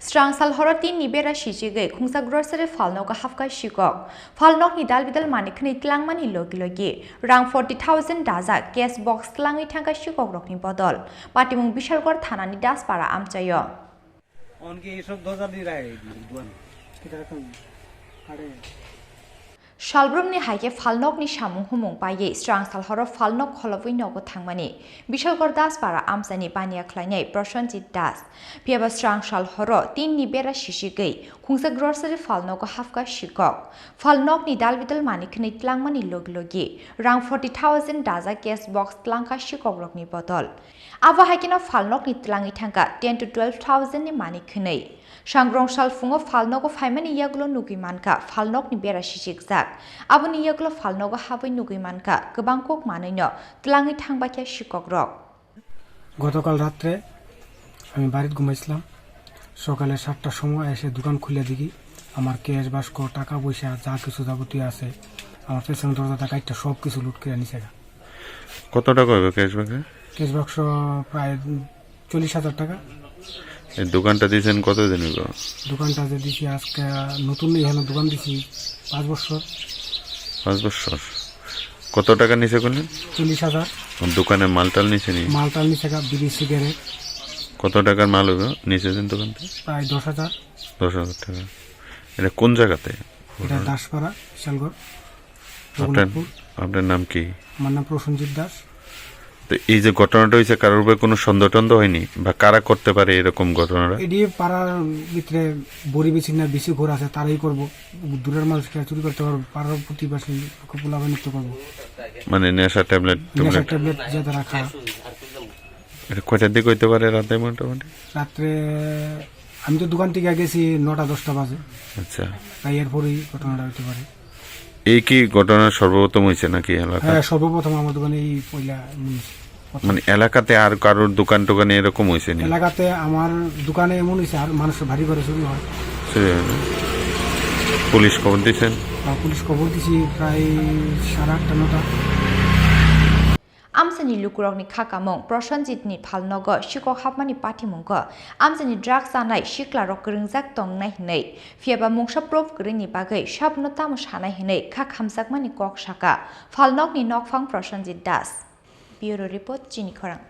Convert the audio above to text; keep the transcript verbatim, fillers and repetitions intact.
Srang sal horo tin ni bera sichigwi khungsa grocery phalnogo hapkha sikok. Phalnokni dalbidal manwi khwnwi tlangmani logi logi rang forty thousand dajak cash box tlangwi thangkha sikokrokni bodol. Patimung Bishalgarh thanani Daspara amchaio. অনেকে এসব ধোঁকা দিয়ে রায় দুয়ান। Salbrumni hai khe phalnokni samung humung paiwi srang sal horo phalnok kholobwi nogo thangmani Bishalgarh Daspara amchaini baniya khlainai Prosenjit Das. Phiyaba srang sal horo tin ni bera sichigwi khungsa grocery phalnogo hapkha sikok. Phalnokni dalbidal manwi khwnwi tlangmani logi logi rang forty thousand dajak cash box tlangkha sikokrokni bodol. Abo hai kheno phalnokni tlangwi thangkha ten to twelve thousand ni manwi khwnwi. Sangrong sal phungo phalnogo phaimani yagulo nugwi mankha phalnokni bera sichikjak. Aboni yagulo phalnogo habwi nugwi mankha kwbang kok manwino tlangwi thangbaikha sikokrok. গতকাল রাত্রে আমি বাড়িত ঘুমাইছিলাম। সকালে সাতটার সময় এসে দোকান খুলে দেখি আমার ক্যাশ বাস্ক, টাকা পয়সা, যা কিছু যাবতীয় আছে, আমার পেছনে দরজাটা কাটটা সব কিছু লুট করে নিছে গা। কত টাকা হইবে ক্যাশ বাক্সে? ক্যাশ বাক্স প্রায় চল্লিশ হাজার টাকা। এই দোকানটা দিয়েছেন কতদিন হইল? দোকানটা যে দিছি আজকে নতুন, এখানে দোকান দিছি পাঁচ বছর। পাঁচ বছর। কত টাকা নিছে কোনে? চল্লিশ হাজার। দোকানে মালটাল নিছে নি? মালটাল নিছে গা, বিড়ি সিগারেট। কত টাকার মাল হইব নিছে যেন দোকান থেকে? প্রায় দশ হাজার। দশ হাজার টাকা। এটা কোন জায়গাতে? এটা দাসপাড়া, বিশালগড়, আপনার, রঘুনাথপুর। আপনার নাম কি? আমার নাম প্রসেনজিৎ দাস। তো এই যে ঘটনাটা হয়েছে, কারোর উপরে কোনো সন্দেহ টন্দেহ হয়নি বা কারা করতে পারে এরকম ঘটনাটা? এটি পাড়ার ভিতরে বড়ি বেশি না বেশি ঘর আছে, তারাই করবো। দূরের মানুষ কি আর চুরি করতে পারবো? পাড়ার প্রতিবেশী খুব লাভান্বিত করবো। মানে নেশা ট্যাবলেট নেশা ট্যাবলেট? ট্যাবলেট যে তারা খায়। এটা কয়টার দিকে হইতে পারে রাতে মোটামুটি? রাত্রে আমি তো দোকান থেকে গেছি নটা দশটা বাজে। আচ্ছা। তাই এরপরেই ঘটনাটা হইতে পারে। এই কি ঘটনা সর্বপ্রথম হয়েছে নাকি এলাকায়? হ্যাঁ, সর্বপ্রথম আমার দোকানে এই পয়লা নিউজ। মানে এলাকাতে আর কারোর দোকান টোকানে এরকম হয়েছে নি? এলাকাতে আমার দোকানে এমন হয়েছে, আর মানুষের ভারী করে শুরু হয়। সে পুলিশ খবর দিয়েছেন? আর পুলিশ খবর দিছি প্রায় সাড়ে আটটা নটা। Amchaini lukurokni kha kamung Prosenjitni phalnogo sikok hapmani patimungo amchaini drugs chanai siklarok kwrwngjak tongnai hwnwi, phiyaba mungsa proof kwrwini bagwi sabono tamo sanai hwnwi kha khamjakmani kok saka phalnokni nokphang Prosenjit Das. Bureau Report, Chini Khorang.